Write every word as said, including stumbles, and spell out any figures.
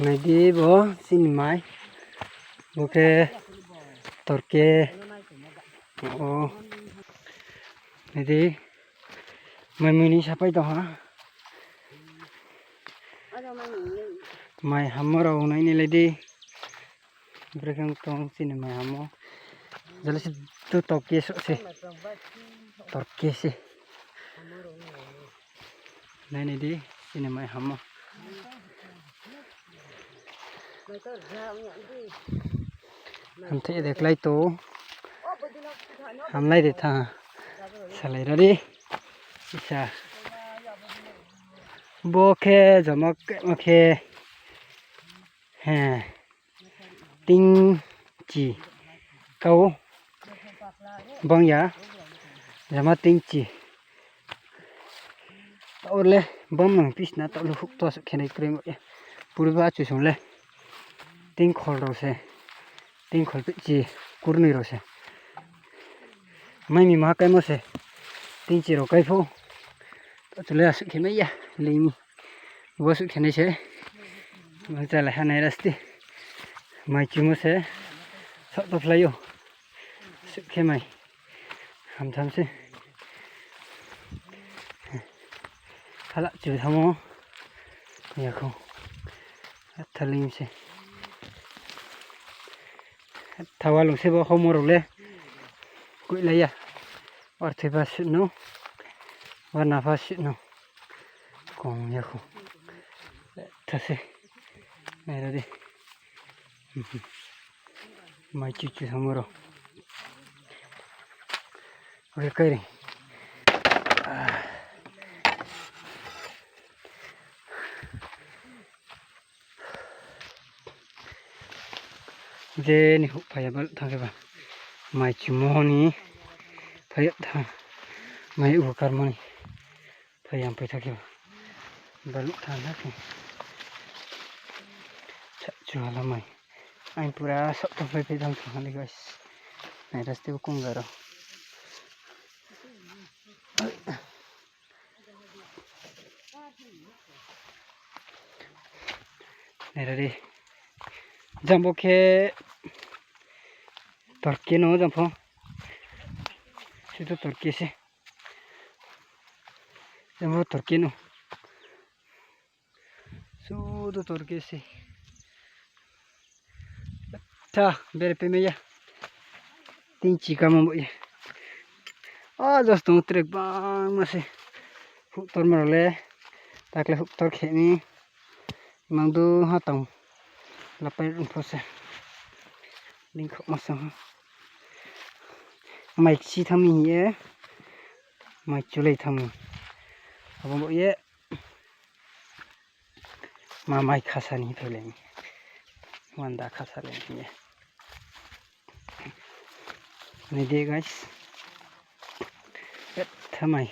Nai di bo chini mai. Bo khe torke. O. Nai di. Mai mui ni sapai tong ha. Mai hammo rao nai ni lai di. Brekhe tong chini mai hammo. Jale se tu torke so se. Torke se. Nai ni di, chini mai hammo. Hamthai de klái tong. Hamlai de tha. Salai ra di. Isa. Bo khe jama khe ma khe. He. Ting chi. Kau. Bang ya. Jama ting chi. Taoh le bang mang pisna taoh le hukto asuh khe nai kroi mo ya. Purba achu song le. Tingkhol rao se. Tingkhol peh chi kurnoi rao se. Mai mi ma kaimo se. Ting chi rao kai pho. Taoh chu le asuh khe mai ya. Lei mi. Bo asuh khe nai se. Bo chalai ha nai rasti. Mai chumo se. Saoh to phlai ou. Asuh khe mai. Hamtham se. Hala chu thamo. Yakhou. Thaling se. Thawa lung se bo homo rao le. Kuihlai ya. Warthoi pha suh no. Warna pha suh no. Kong yakhou. Tha se. Nai ra di. Mai chu chu thamo rao. Oke, kai ri. Je ni houh phai ya baluh thanng khe ba. Mai chumo ni phai ya thanng. Mai u karmo ni phai ya phai thanng khe ba. Baluh thanng na khe. Sa chu hala mai. Aini pura saoh tong phai phai thanng khe ha le guys. Nai ra ste bo kongga rao. Nai ra di. Jang bo khe torke no jang pho. Sudu torke se. Jang bo torke no. Sudu torke se. Tha, bere pemai ya. Ting chi kamo bo ye. A, just tong trek bangma se. Huktorma rao le. Takle huktor khe mi. Mang du ha tong. Lapai rung pho se. Lingkhohma se ha. Mai kchi thanng mi hing ye. Mai chulai thanng mi. Abo bo ye. Ma mai khasa ni phailai mi. Wanda khasa lai mi ye. Nai di guys. Tha mai.